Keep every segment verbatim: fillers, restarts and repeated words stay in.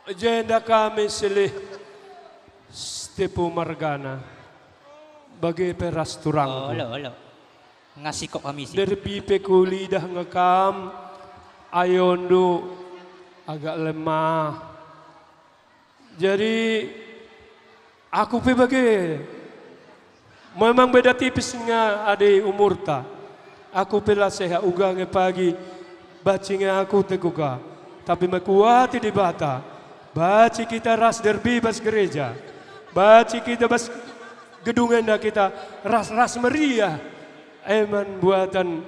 Jenda kami silih Sitepu margana. Bage pe ras turangku. Olo, olo. Nga singkop hami si. Derbi pe hulidah nga kam, ai on do agak lemah. Jadi, aku pe bage. Memang beda tipis nga ade umurta. Aku pe la sehat uga nge pagi, banci nge aku teguka. Tapi mekuati Debata. Banci kita ras derbi bas gereja. Banci kita bas gedung enda kita ras-ras meriah. Emang buatan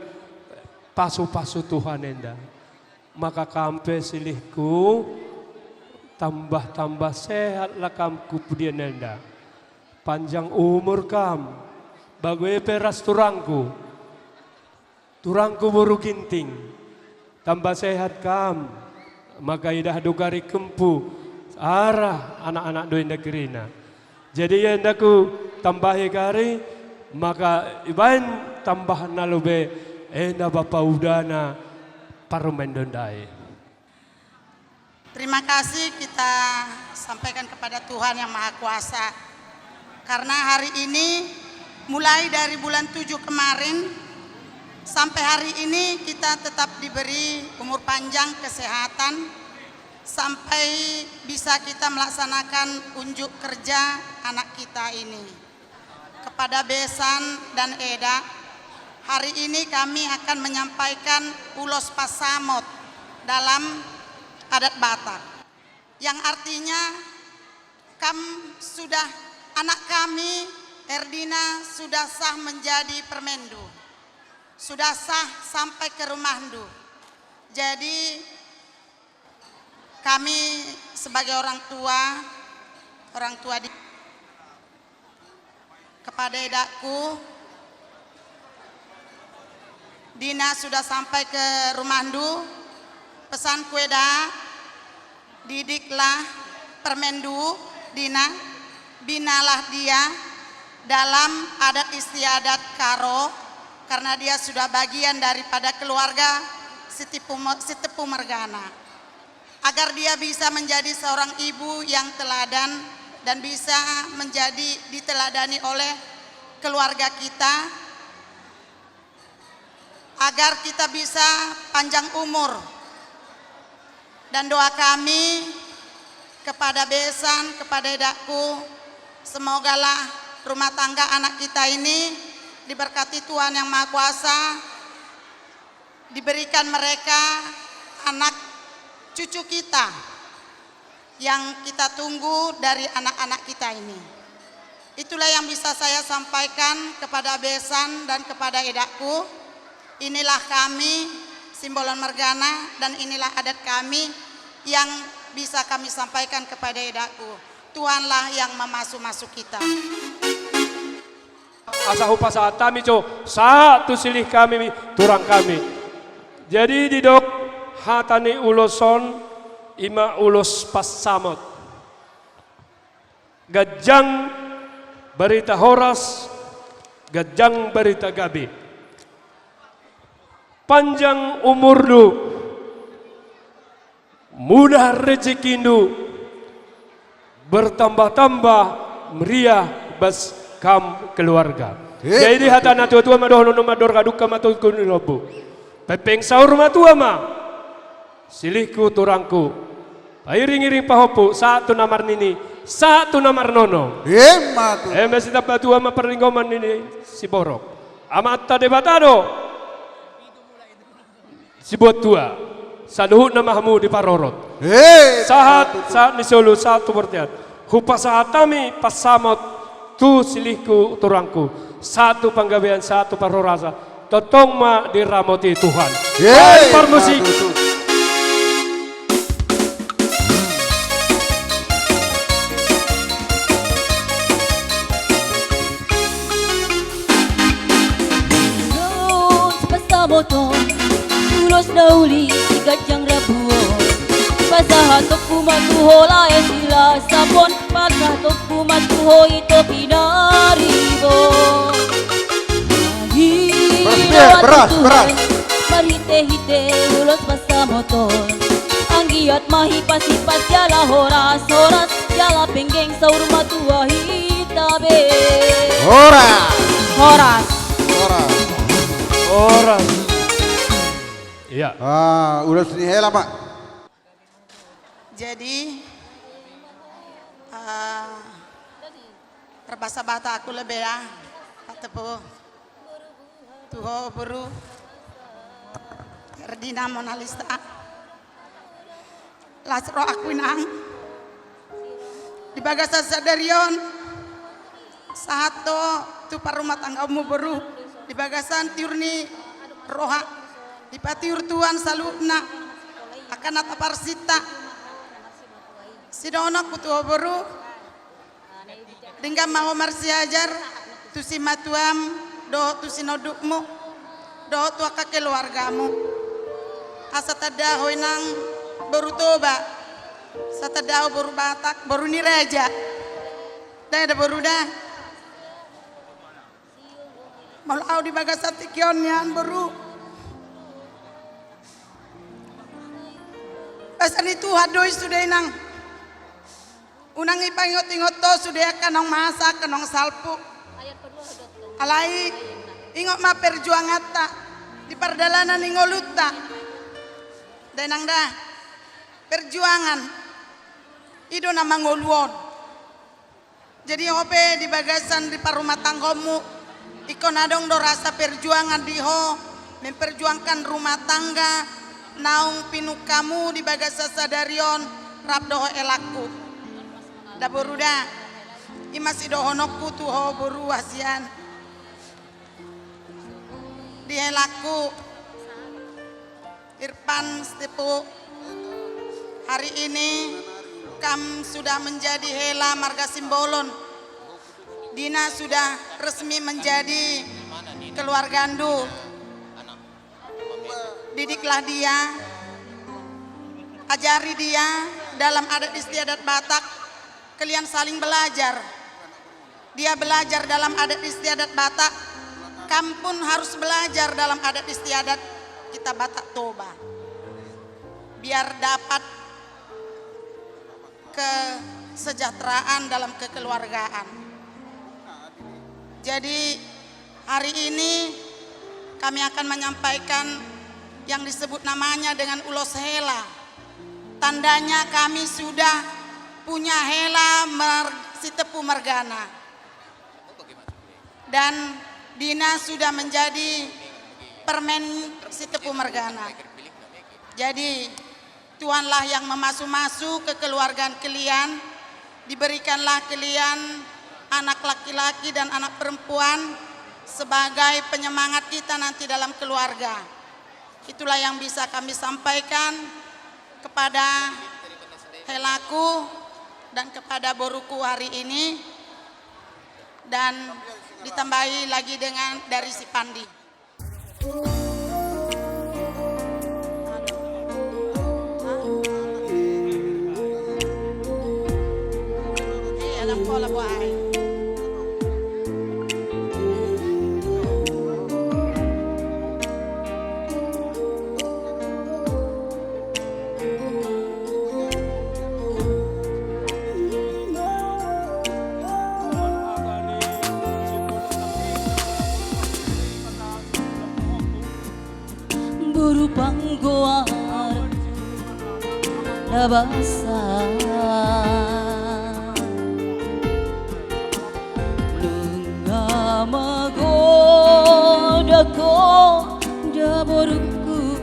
pasu-pasu Tuhan enda. Maka kam pe silihku, tambah-tambah sehat lah kam tu pudi enda. Panjang umur kam, bage pe ras turangku. Turangku boru Ginting, tambah sehat kam. Maka idah do gari kempu, arah anak-anak do i negerina. Jadi ia enda hutambahi gari, maka ibaen tambah na lobe enda bapa udana parumaen do ndai. Terima kasih kita sampaikan kepada Tuhan Yang Maha Kuasa. Karena hari ini, mulai dari bulan tujuh kemarin, sampai hari ini kita tetap diberi umur panjang, kesehatan, sampai bisa kita melaksanakan unjuk kerja anak kita ini. Kepada besan dan eda, hari ini kami akan menyampaikan ulos pasamot dalam adat Batak. Yang artinya, kam sudah, anak kami, Erdina, sudah sah menjadi permendu. Sudah sah sampai ke rumahndu. Jadi, kami sebagai orang tua, orang tua di, kepada edakku, Dina sudah sampai ke rumahndu, pesanku eda, didiklah permendu, Dina, binalah dia dalam adat istiadat Karo, karena dia sudah bagian daripada keluarga Sitepu, Sitepu Mergana. Agar dia bisa menjadi seorang ibu yang teladan dan bisa menjadi diteladani oleh keluarga kita, agar kita bisa panjang umur. Dan doa kami kepada besan, kepada edakku, semogalah rumah tangga anak kita ini diberkati Tuhan Yang Maha Kuasa, diberikan mereka anak cucu kita yang kita tunggu dari anak-anak kita ini. Itulah yang bisa saya sampaikan kepada besan dan kepada edakku. Inilah kami, Simbolon Mergana, dan inilah adat kami yang bisa kami sampaikan kepada edakku. Tuhanlah yang memasu-masu kita. Asa hupasahat hami jo, sahat tu silih hami, turang hami. Jadi didok hata ni ulos on, i ma ulos pansamot. Ganjang barita horas, ganjang barita gabe. Panjang umurndu, mudah rejekindu, bertambah-tambah meriah bas kam keluarga. Eh, jadi hata na tua-tua ma dohonon, mandor hadungka ma togu ni lombu. Pepeng saur matua ma. Silihku turangku. Pairing-iring pahompu, sahat tu na marnini, sahat tu na marnono. Emma tutu. Eme sitambatua ma parlinggoman ni siborok. Amanta Debata do sibuat tua, saluhutna ma hamu diparorot. Hei, sahat, sahat ni solu, sahat tu bontean. Hupasahat hami pansamot tu silihku turangku. Sahat tu panggabean, sahat tu parhorasan. Tongtong ma diramoti Tuhan. Hei, parmusik. Ulos pansamot on, ulos na uli di ganjang rambu on. Pasahatonku ma tu ho lae silasap on, pasahatonku ma tu ho ito pinaribot. Beras, beras, beras. Marhite-hite ulos pansamot on. Giat ma hipas-hipas jala horas-horas, jala penggeng saur matua hita be. Horas. Horas. Horas. Horas. Iya. Ah, ulos ni hela, Pak. Jadi, ah, Marbahasa Batak ahu labe da, Pak Tepo. Tu ho boru Ferdina Monalista. Las rohaku inang. Di bagasan sadari on, sahat do tu parrumatanggaonmu boru. Di bagasan tiur ni roha, dipatiur Tuhan saluhutna angka na taparsinta. Sidohononku tu ho boru, denggan ma ho marsiajar tu simatuam dohot tu sinondukmu dohot tu angka keluargamu. Asa tanda ho inang boru Toba, asa tanda ho boru Batak, boru ni raja. Da, da boru da. Molo ahu di bagasan tingki on nian boru, basa ni Tuhan do i sude inang. Unang ipaingot-ingot ho sude angka naung masa, angka naung salpu. Alai ingot ma perjuanganta di pardalanan ni ngolunta. Da inang da, perjuangan i do na mangolu on. Jadi ho pe di bagasan di parrumatanggaonmu, ingkon adong do rasa perjuangan di ho, memperjuangkan rumah tangga naung pinungkamu di bagasan sadari on rap dohot helangku. Da boru da, i ma sidohononku tu ho boru hasian. Di helangku Irfan Sitepu, hari ini kam sudah menjadi hela marga Simbolon. Dina sudah resmi menjadi keluarga Ndu. Didiklah dia, ajari dia dalam adat istiadat Batak, kalian saling belajar. Dia belajar dalam adat istiadat Batak, kam pun harus belajar dalam adat istiadat kita Batak Toba. Biar dapat kesejahteraan dalam kekeluargaan. Jadi, hari ini kami akan menyampaikan yang disebut namanya dengan ulos hela. Tandanya kami sudah punya hela mar-, Sitepu mergana. Dan Dina sudah menjadi permen Sitepu mergana. Jadi, Tuhanlah yang memasu-masu kekeluargaan kalian, diberikanlah kalian anak laki-laki dan anak perempuan sebagai penyemangat kita nanti dalam keluarga. Itulah yang bisa kami sampaikan kepada helaku dan kepada boruku hari ini, dan ditambahi lagi dengan dari si Pandi. Boru panggoar na basa. Nunga magodang ho da boruku,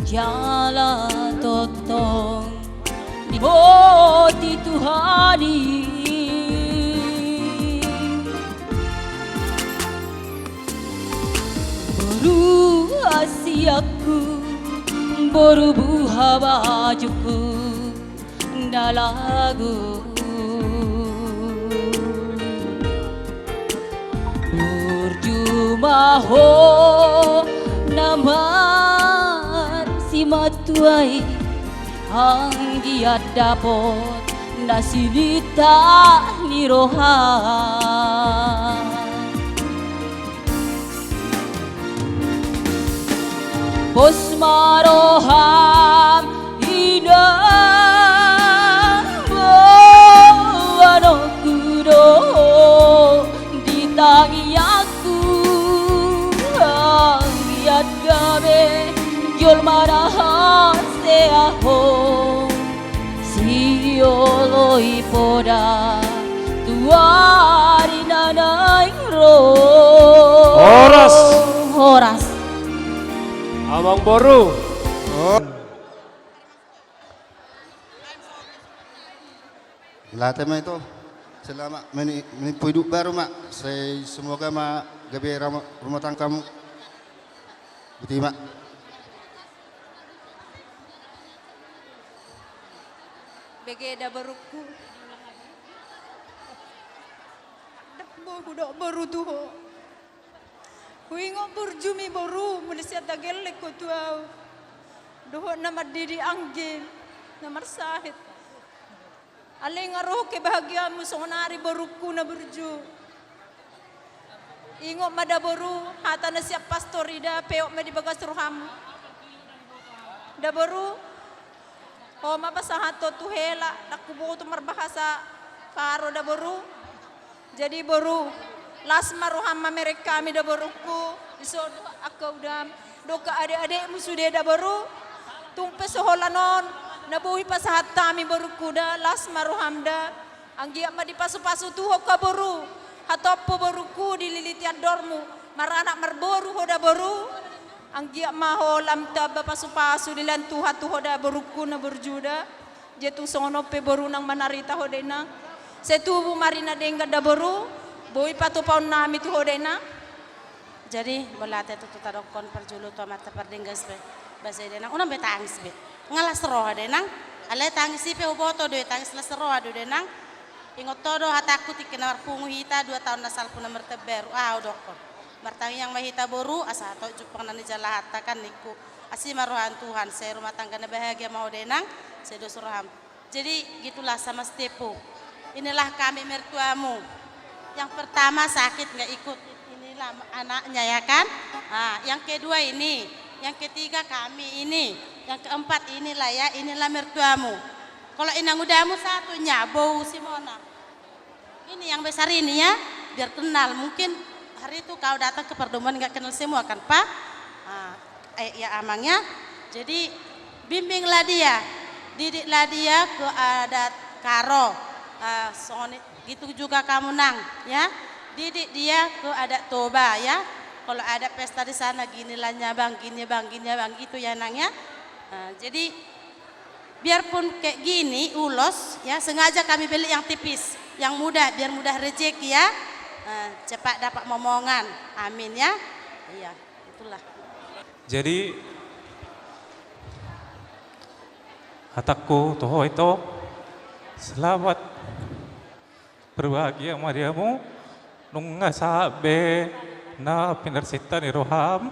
jala tongtong diboti Tuhan i. Boru hasianku, boru buha bajungku, na lagu. Burju ma ho na marsimatua i, anggiat dapot na silita ni roha. Pos ma roham, ina Poda tu ari na naeng ro. Horas. Horas. Amang boru. Mauliate ma ito. Selamat meni-, menempuh hidup baru ma. Sai semoga ma gabe ramo-, rumah tanggamu. Boti ma. Bege da borungku. Ndang boi hudok boru tu ho. Huingot burjumi boru, molo sian na gelleng ho tu ahu. Dohot na mandidi anggi, na marsahit. Alai nga ro kebahagiaanmu songon ari borungku na burju. Ingot ma da boru, hata na sian pastor i da, peop ma di bagas roham. Da boru, ho ma pasahathon tu hela, ndang huboto marbahasa Karo da boru. Jadi boru, las ma roham mamereng hami da borungku, dison do angka udam, dohot angka adek-adekmu sude da boru. Tung pe so holan on, na boi pasahat hami borungku da, las ma roham da. Anggiat ma dipasu-pasu Tuhan ho boru. Hatompu borungku dililiti andormu. Maranak marboru ho da boru. Anggiat ma ho lam tamba pasu-pasu dilean Tuhan tu ho da borungku na burju da. Jadi tung songon on pe boru nang manarita ho da inang. Sai tubu ma ari na denggan da boru. Boi patupaonnami tu ho da inang. Jadi, mauliate tutu tadokkon parjolo tu Amanta Pardenggan Surga, basa i da inang, unang be tangis be. Nga las roha da inang. Alai tangis i pe huboto do i, tangis las roha do da inang. Ingot ho do hatangku tingki na marpungu hita, dua taon na salpu na martembaru, aha hudokkon. Martangiang ma hita boru, asa hatop jumpang na nijalahatta kan ningku. Asi ma roha ni Tuhan, sai rumah tangga na bahagia ma ho da inang, sai dos roham. Jadi, gitulah sama si Tepu. Inilah kami mertuamu. Yang pertama sakit nggak ikut. Inilah anaknya ya kan. Ah, yang kedua ini. Yang ketiga kami ini. Yang keempat inilah ya. Inilah mertuamu. Kalau inang udamu satunya, bou si Mona. Ini yang besar ini ya, biar kenal. Mungkin hari itu kau datang ke pertemuan nggak kenal semua kan, Pak? Ah, eh, ya, Amang ya. Jadi, bimbinglah dia, didiklah dia ke adat Karo. Ah, songon i-, gitu juga kamu, Nang, ya. Didik dia ke adat Toba, ya. Kalau ada pesta di sana, ginilah, Bang, gini, Bang, gini, Bang, gitu ya, Nang, ya. Ah, jadi, biarpun kayak gini, ulos, ya, sengaja kami beli yang tipis, yang mudah, biar mudah rezeki, ya. Eh, cepat dapat momongan. Amin, ya. Iya, itulah. Jadi, hatangku tu ho ito, selamat berbahagia ma di hamu, nunga sahat be na pinarsinta ni roham,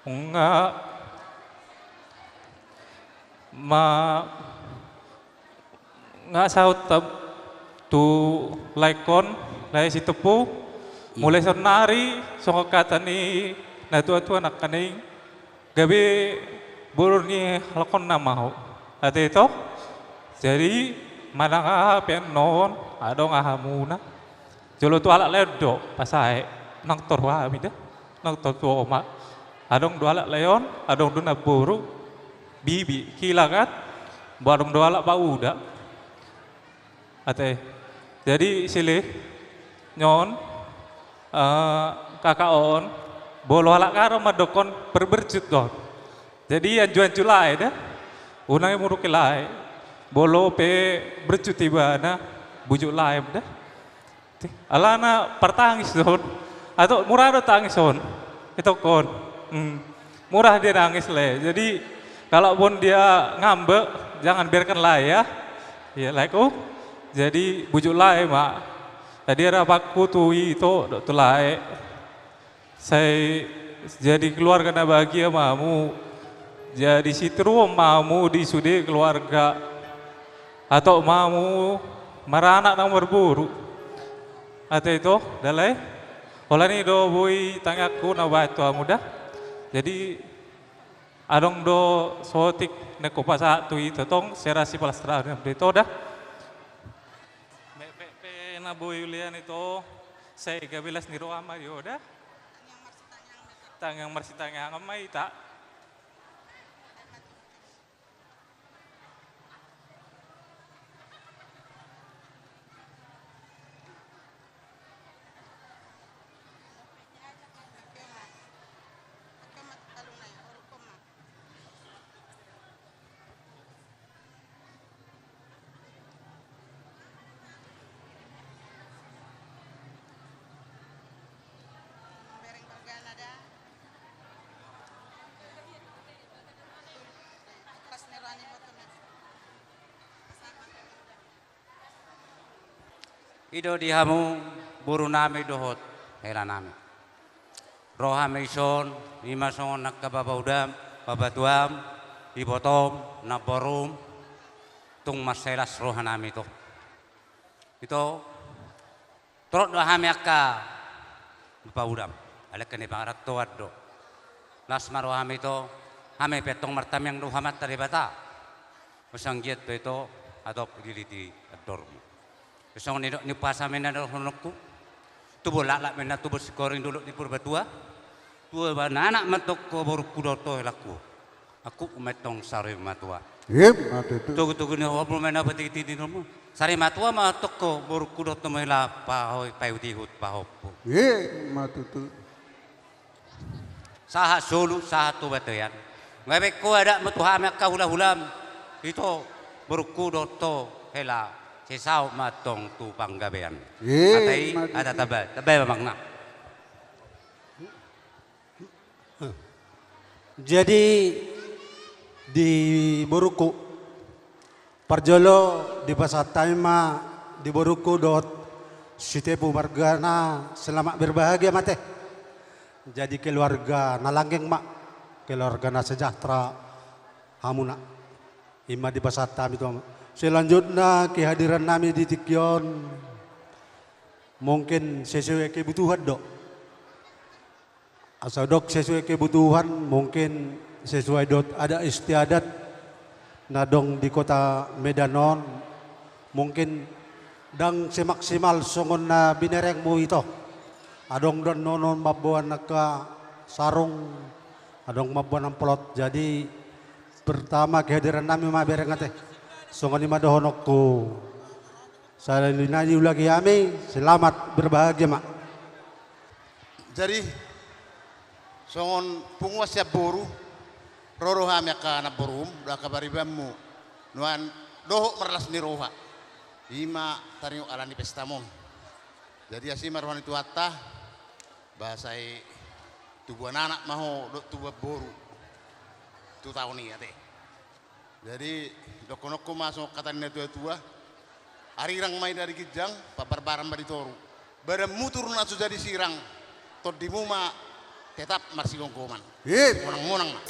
nunga ma-, nga saut tab-, tu laengkon, lae si Tepu. Iya. Mulai saonari, songon hata ni natua-tua nangkaning, gabe boru ni halak on nama ho. Ate ito? Jadi, manang aha pe annon, adong aha muna. Jolo tu halak lae on do, pasae, nang tor hami da, nang tor tu oma. Adong do halak lae on, adong do namboru, bibi, kila kan? Bo adong do halak pauda. Ate. Jadi, sile, nyon, eh, kakak on, molo halak Karo mandokkon perberjut do on. Jadi, anju-anju lae da. Unang i muruki lae. Molo pe berjut ibana, bujuk lae da. Alana partangis do on. Atau mura do tangis on. Ito on. Hmm. Mura dia nangis lae. Jadi, kalaupun dia ngambek, jangan biarkan lae ya. Iya, lae ku. Jadi, bujuk lae ma. Tadi ada pakku tu ito, do tu lae. Sai jadi keluarga na bahagia ma hamu, jadi sitiruon ma hamu di sude keluarga, atau ma hamu maranak nang marboru. Ate ito, da lae, holan i do boi tangiangku na baen tu hamu da. Jadi, adong do saotik na hupasahat tu ito tong, serasi palas terakhir do ito da. Mepet pe na boi ulean ito, sai gabe las ni roha ma di ho da. Tangiang marsitangiangan ma hita. I do di hamu boru nami dohot hela nami. Ro hami dison, i ma songon angka bapaudam, bapatuam, ibotom, namborum, tung marsilas roha nami ito. Ito, torop do hami angka bapaudam, alai angka na pangarantoan do. Las ma roha hami ito, hami pe antong martamiang do Amanta Debata. Asa anggiat do ito, hatop diliti andormu. Songon nidok ni umpasa ma na dohononku. Tubu laklak ma na tubu singkoru, dolok ni Purbatua. Tubu bananak ma antong ho borungku dohot ho helangku. Angkup ma antong sari matua. Ima tutu. Togu-togu ni horbo ma na patigitigi ni horbo. Sari matua ma antong ho borungku dohot ho hela, paihut-ihut pahompu. Ima tutu. Sahat solu, sahat tu bontean. Gabe ho adat ma tu hami angka hula-hulam. Ito borungku dohot ho hela, sai saut ma antong tu panggabean. Ima tutu. Hata i, hata tamba, tamba ma amang na. Jadi, di borungku, parjolo dipasahat hami ma di borungku dohot si Tepu margana, selamat berbahagia ma ate. Jadi keluarga na langgeng ma, keluarga na sejahtera hamuna. Ima dipasahat hami tu hamu. Selanjutna kehadiran nami di tingki on, mungkin sesuai kebutuhan do. Asa dok sesuai kebutuhan, mungkin sesuai dohot adat istiadat na adong di Kota Medan on, mungkin ndang semaksimal songon na binerengmu ito. Adong do annon mamboan angka sarung, adong mamboan amplop. Jadi pertama kehadiran nami ma bereng ate. Songon i ma dohononku. Sahali nai diulangi hami, selamat berbahagia ma. Jadi, songon punguan sian boru, ro do hami angka namborum, dohot angka paribanmu, nuaeng dohot marlas ni roha. Ima taringot ala ni pesta on. Jadi, asi ma roha ni Tuhanta, ba sai tubuan anak ma ho dohot tubuan boru. Tu taon i ate. Jadi, dohononku ma songon hata ni natua-tua, arirang ma i dari ginjang, pabarbaran ma di toru. Badan mutur na so jadi sirang, tondimu ma tetap marsigomgoman. Ima. Monang-monang ma.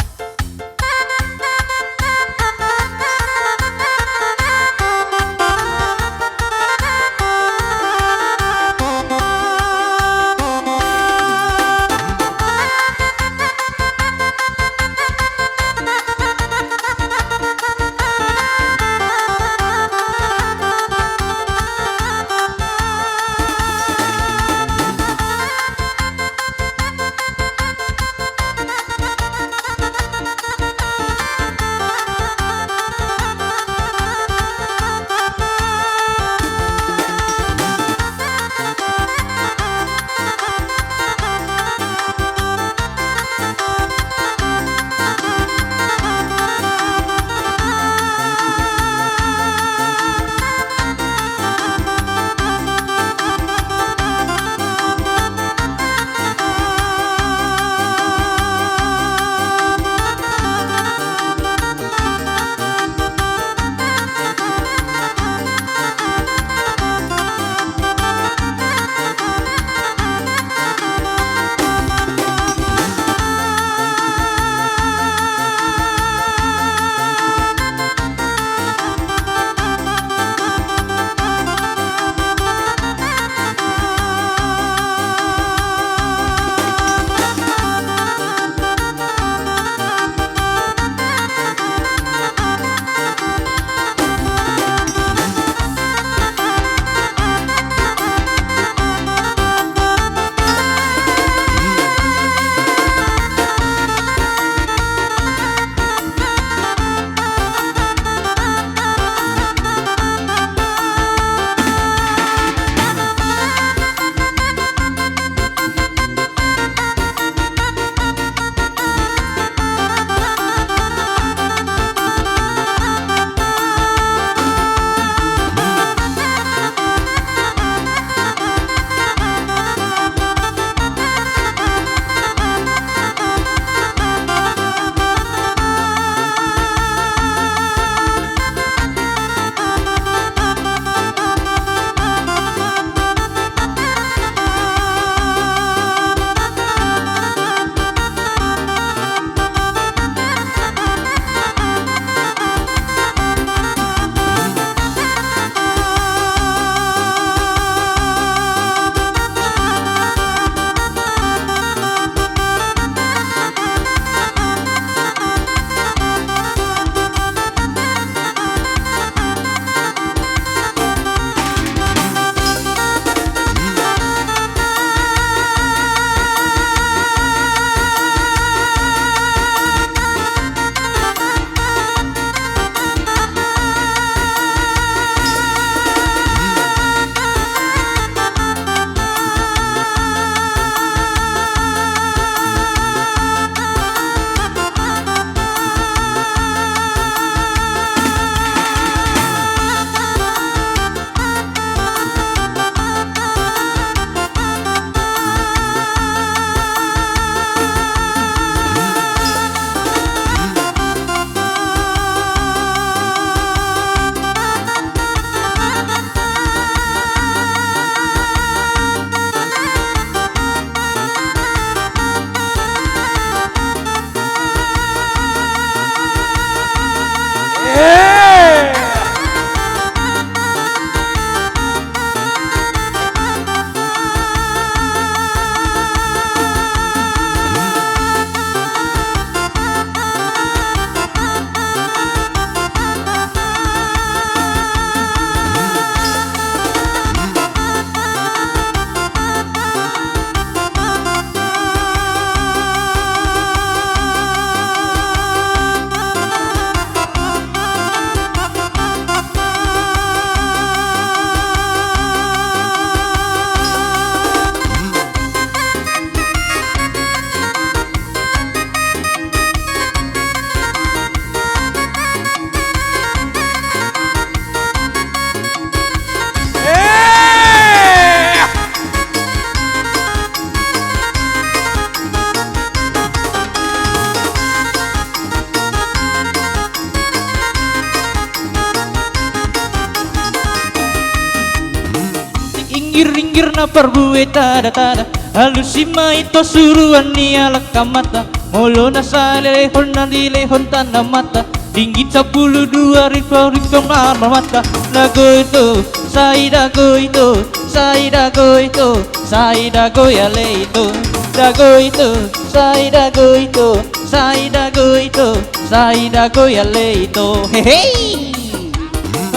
Ringgit-ringgit na parbue tada-tada, alusi ma ito suruan ni halak amanta. Molo na salelehon na dilehon tanda mata, ringgit sampulu dua ribu ribu na marmata. Dago ito, sai dago ito, sai dago ito, sai dago ale ito. Dago ito, sai dago ito, sai dago ito, sai dago ale ito. Hehe.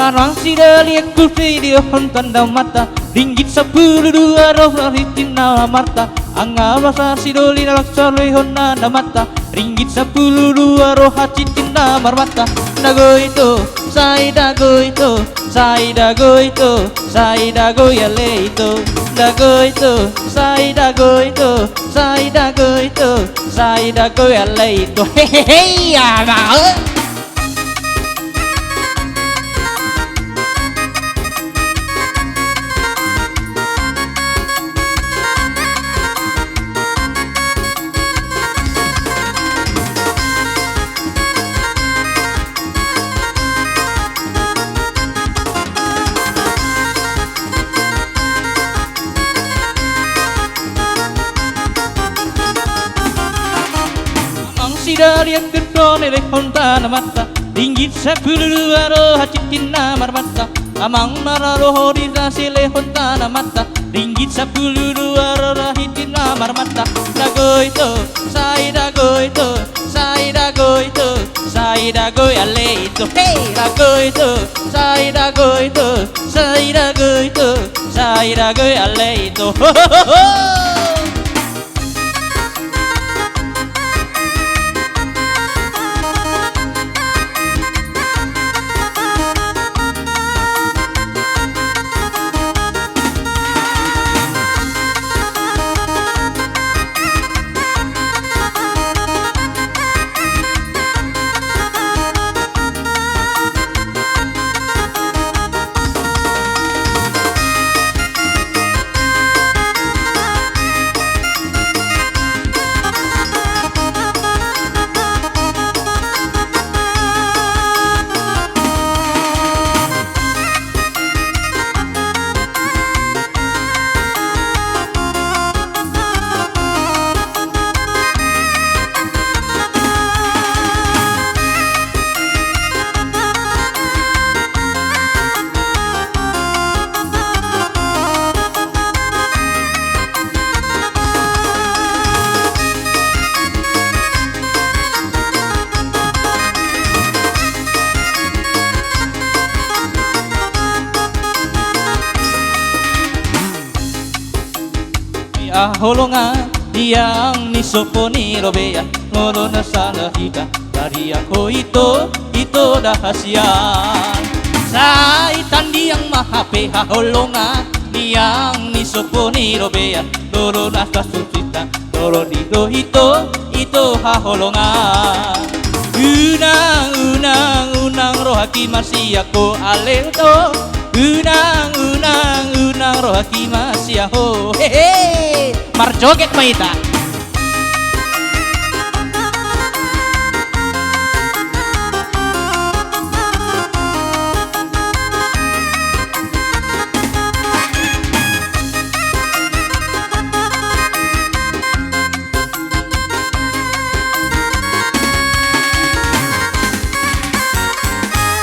Amang sidalian ku dilehon tanda mata, ringgit sampulu dua ro hatitinna marmata. Angka basa sidoli na langsung lehon tanda mata, ringgit sampulu dua ro hatitinna marmata. Dago ito, sai dago ito, sai dago ito, sai dago ale ito. Dago ito, sai dago ito, sai dago ito, sai dago ale ito. Hehehe, ya mau. Amang sidalian ku dilehon tanda mata, ringgit sampulu dua ro hatitinna marmata. Amang na ro hori na silehon tanda mata, ringgit sampulu dua ro hatitinna marmata. Dago ito, sai dago ito, sai dago ito, sai dago ale ito. Hei, dago ito, sai dago ito, sai dago ito, sai dago ale ito. Ho, ho, ho, ho. Di haholongan, di angka ni sompo ni robean, molo na salah hita, tariang ho ito, ito da hasian. Sai tandiang ma hape haholongan, di angka ni sompo ni robean, molo na salah hita, molo ni do ito, ito haholongan. Unang, unang, unang rohangki masiak ho ale ito. Unang, unang, unang rohangki masiak ho. Hehe. Marjoget ma hita.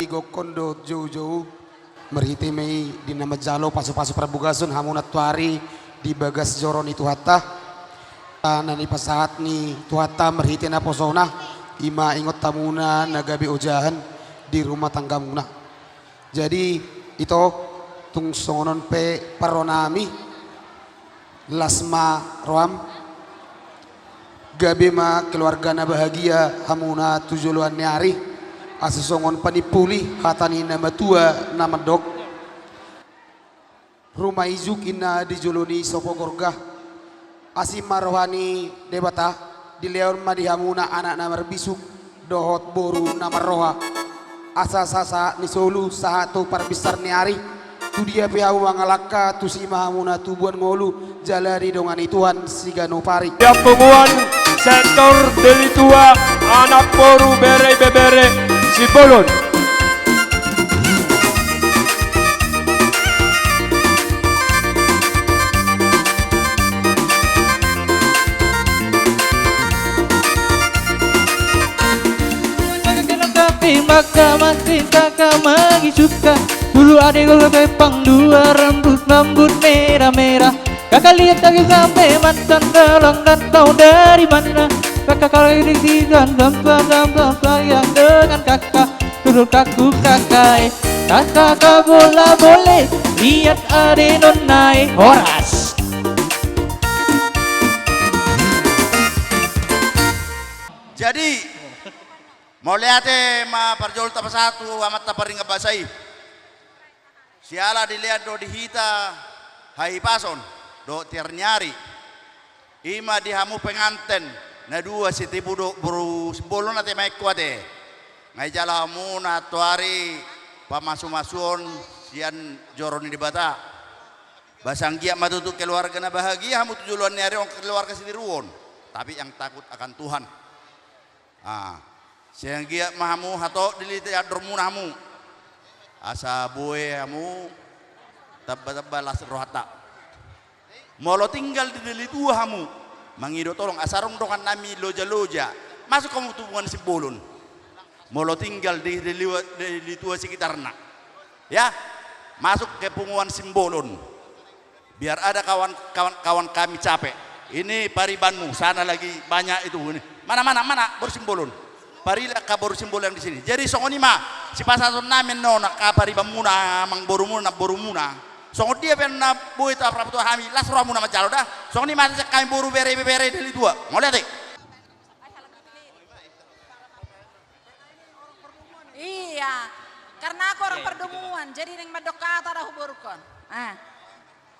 Igokkon dohot joujou, marhite ma i di na manjalo pasupasu parbagason hamu nantuari di bagas joro ni Tuhanta. Ala na nipasahat ni Tuhanta marhite naposona, i ma ingot hamuna na gabe ojahan di rumah tanggamuna. Jadi, ito, tung songon on pe parrohanami, las ma roham, gabe ma keluarga na bahagia hamuna tu joloan ni ari, asa songon panimpuli hata ni na matua na mandok: Ruma ijuk inna di jolo ni sopo gorga. Asi ma roha ni Debata, dilehon ma di hamuna anak na marbisuk dohot boru na marroha. Asa sahat ni solu sahat tu parbinsar ni ari, tu dia pe hamu mangalangka, tusi ma hamuna tubuan ngolu jala didongani Tuhan siganup ari. Di punguan sektor Deli Tua, anak boru bere ibebere Simbolon. Kakak masih kakak magi suka. Bulu ade gol kepang dua, rambut rambut merah merah. Kakak lihat kaki sampai mantan, tolong dan kau dari mana? Kakak kalau ini tidak gampang gampang sayang dengan kakak. Dulu kaku kakak, eh. Kakak kau bola boleh lihat ade nona, eh. Horas. Jadi, mauliate ma parjolo tapasada tu Amanta Pardenggan Basa i. Siala dilean do di hita hahipason dohot tiar ni ari. I ma di hamu penganten na dua, si Tipu dohot boru Simbolon, ate, maengku ate. Nunga dijalo hamu na antoari pamasumasuon sian joro ni Debata. Ba sai anggiat ma tutu keluarga na bahagia hamu tu joloan ni ari on, keluarga sitiruon, tapi yang takut akan Tuhan. Ah, sai anggiat ma hamu hatop dilehon andormuna hamu, asa boi hamu tamba-tamba las rohanta. Molo tinggal di Deli Tua hamu, mangido tolong, asa adong dongannami Loja-Loja, masuk hamu tu Punguan Simbolon. Molo tinggal di Deli, Deli Tua sekitarna, ya, masuk ke Punguan Simbolon. Biar ada kawan, kawan, kawan kami capek. Ini paribanmu, sana lagi banyak itu. Ini. Mana, mana, mana boru Simbolon? Parilah ka boru Simbolon di sini. Jadi songon i ma sipasahatonnami annon angka paribanmuna, amangborumuna, namborumuna. Songon dia pe na boi tarrapot hami, las rohamuna manjalo da. Songon i ma sian hami boru, bere, bebere Deli Tua. Mauliate. Iya, karena aku orang Perdomuan, jadi naeng mandok hata do ahu, borungkon. Ah,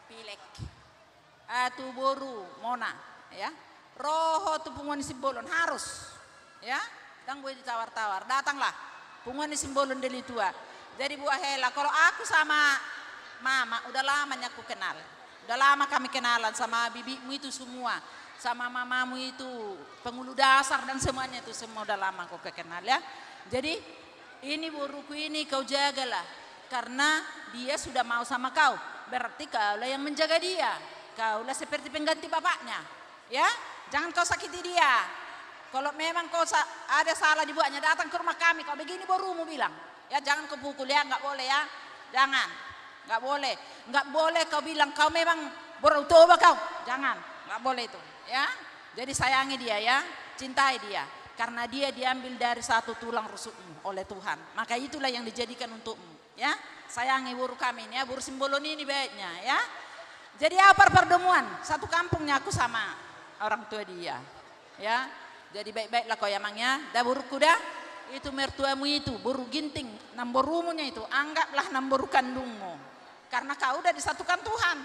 pilek. Ah, tu boru Mona, ya. Ro ho tu Punguan Simbolon, harus. Ya, ndang boi ditawar-tawar. Datanglah. Punguan Simbolon Deli Tua. Jadi buat hela, kalau aku sama mama, udah lama nih aku kenal. Udah lama kami kenalan sama bibimu itu semua, sama mamamu itu, penghulu dasar dan semuanya itu, semua udah lama aku kenal, ya. Jadi, ini boruku ini kau jagalah, karena dia sudah mau sama kau. Berarti kaulah yang menjaga dia. Kaulah seperti pengganti bapaknya. Ya, jangan kau sakiti dia. Kalau memang kau sa-, ada salah dibuatnya, datang ke rumah kami, kau begini borumu bilang. Ya, jangan kau pukul ya, nggak boleh ya. Jangan. Nggak boleh. Nggak boleh kau bilang kau memang boru Toba kau. Jangan. Nggak boleh itu. Ya. Jadi sayangi dia ya. Cintai dia. Karena dia diambil dari satu tulang rusukmu oleh Tuhan. Maka itulah yang dijadikan untukmu. Ya, sayangi boru kami ini ya, boru Simbolon ini baiknya ya. Jadi ahu par-, Perdomuan, satu kampungnya aku sama orang tua dia. Ya, jadi baik-baiklah kau ya, Mang, ya. Da, borungku da, itu mertuamu itu, boru Ginting, namborumuna itu, anggaplah namboru kandungmu. Karena kau udah disatukan Tuhan.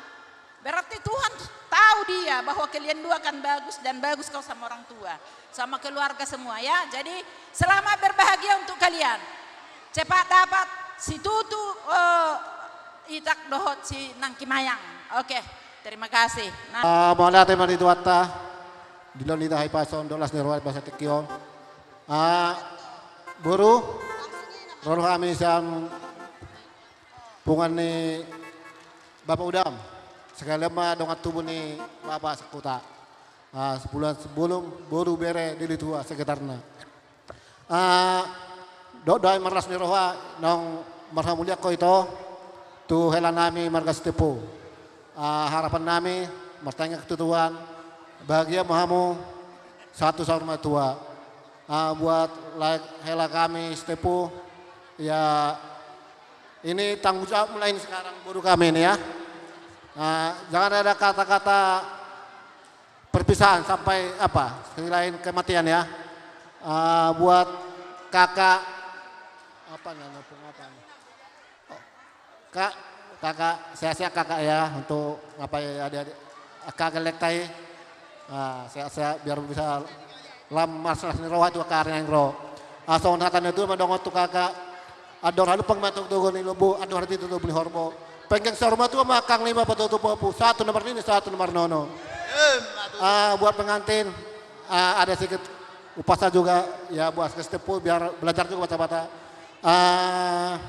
Berarti Tuhan tahu dia bahwa kalian dua akan bagus dan bagus kau sama orang tua, sama keluarga semua ya. Jadi selamat berbahagia untuk kalian. Cepat dapat si Tutu, eh, Itak dohot si Nangki Mayang. Oke, terima kasih. Nah. Ah, mauliate ma di Tuhanta, dilehon hita hahipason dohot las ni roha di bagasan tingki on. Ah, boru, ro do hami sian punguan ni Bapa Udam, sekalian ma dongan tubu ni Bapa Sakuta. Ah, Simbolon, Simbolon, boru, bere, Deli Tua sekitarna. Ah, do-, dohot marlas ni roha naung marhamulian ho ito tu hela nami marga Sitepu. Ah, harapan nami, martangiang tu Tuhan, bahagia ma hamu sahat tu saur matua. Ah, buat lae-, hela kami Sitepu, ya, ini tanggung jawab mulai ini sekarang boru kami ini ya. Ah, jangan ada kata-kata perpisahan sampai apa, selain kematian ya. Ah, buat kakak, apa namanya, apa? Kak, kakak, sehat-sehat kakak ya, untuk apa ya, adik-adik, kakak gelek tai. Ah, sehat-sehat, biar bisa lam marlas ni roha tu kakak ari naeng ro. Ah, songon hata ni natuatua ma dohonon tu kakak: Andor halumpang ma togu-togu ni lombu, andor hatiha togu ni horbo. Penggeng saur matua ma angka lima patutu popu, sahat tu na marnini, sahat tu na marnono. Ah, buat pengantin, ah, ada sedikit upacara juga ya, buat Sitepu biar belajar juga baca-baca. Ah,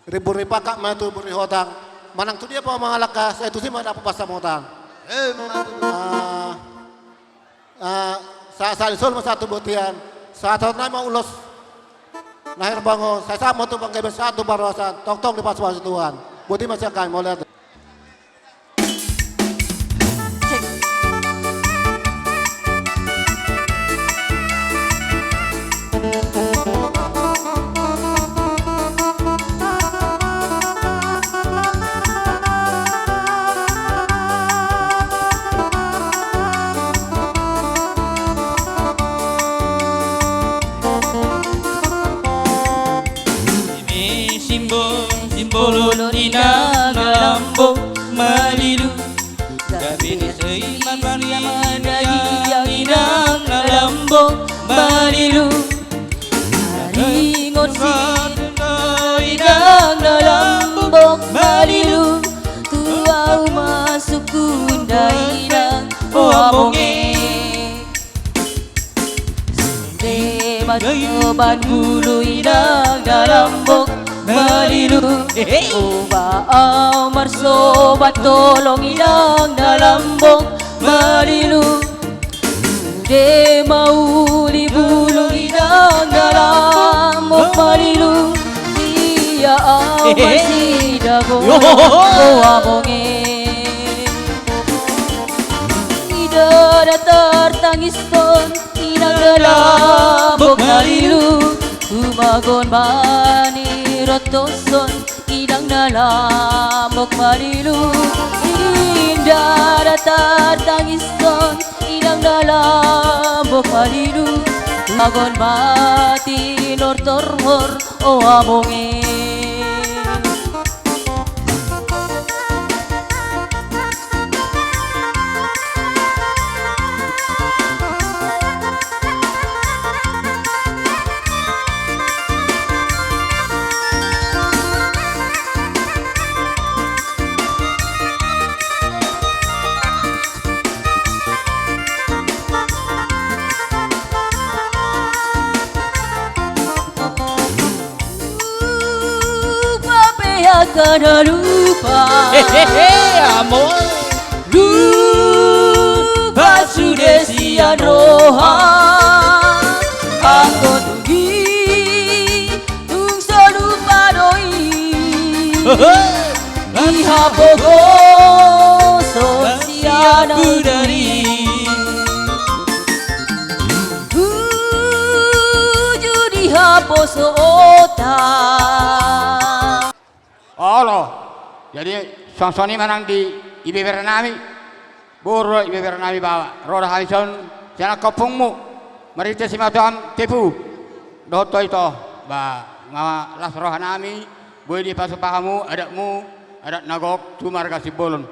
Rimbun ni pangkat ma tumbur ni hotang. Manang tu dia pe mangalangka, sai tusi ma dapot pansamotang. Emma tutu. Ah, ah, sa-, sahat ni solu ma sahat tu bontean. Sahat-sahat nai ma ulos. Na herbang on, sai sahat ma tu panggabean, sahat tu parhorasan, tongtong dipasupasu Tuhan. Boti ma sian hami, mauliate. Simbol, simbol inang na lambok malilu. Gabe ni soi marbanian inang na lambok malilu. Taringot si inang na lambok malilu. Tu ahu ma sungkun da inang, o among e. Songon dia ma jo bangulu inang na lambok malilu. Hehe. Oba ahu marsoban tolong inang na lambok malilu. Sude ma uli bulung inang na lambok malilu. Ia ahu, hehe, marsidago, yo, o among e. Ndada tartangishon inang na lambok malilu. Tumagon ma nirontoson inang na lambok malilu. Ndada tartangishon inang na lambok malilu. Tumagon ma tinortor, o among e. Lupa pe angka na lupa. Hehehe, among. Lupa sude sian roha. Anggo tung i, tung so lupa do i. Hehe. Dihapogoson sian ahu diri. Uju dihaposo ota. Olo. Jadi, songon i ma nang di ibebere nami. Boru, ibebere nami, baoa. Ro do hami son sian angka ompungmu. Marhite simatuam Tepu. Dohot ito. Ba, nga las roha nami. Boi dipasupasu hamu adatmu, adat na gok tu marga Simbolon.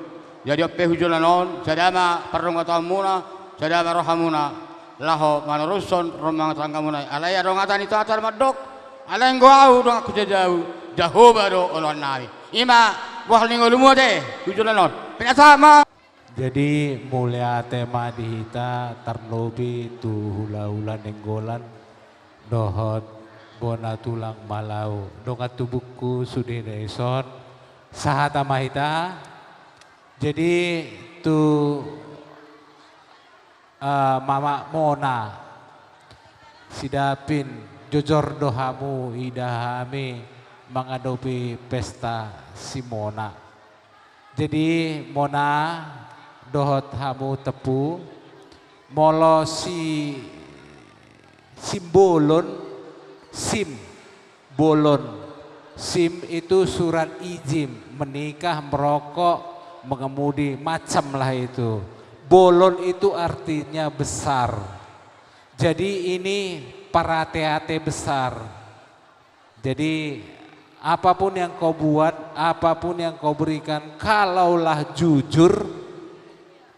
Jadi on pe tu joloan on, sada ma pardongansahonmuna, sada ma rohamuna, laho manorushon rumah tanggamuna. Alai adong hata ni Tuhanta na mandok, alai anggo ahu donganku sian jabu, Jahowa do oloan nami. I ma bohal ni ngolumuna ate, tu joloan on. Pinasahat ma. Jadi, mauliate ma di hita tarlobi tu hulahula Nainggolan dohot bona tulang Malau. Dongan tubungku sude na dison, sahat ma hita. Jadi, tu, eh, Mama Mona Sidapin, jojor do hamu ida hami mangadopi pesta Simona. Jadi, Mona dohot hamu Tepu, molo si, simbolon, sim, bolon. Sim itu surat izin menikah, merokok, mengemudi, macam lah itu. Bolon itu artinya besar. Jadi, ini parate-ate besar. Jadi, apapun yang kau buat, apapun yang kau berikan, kalaulah jujur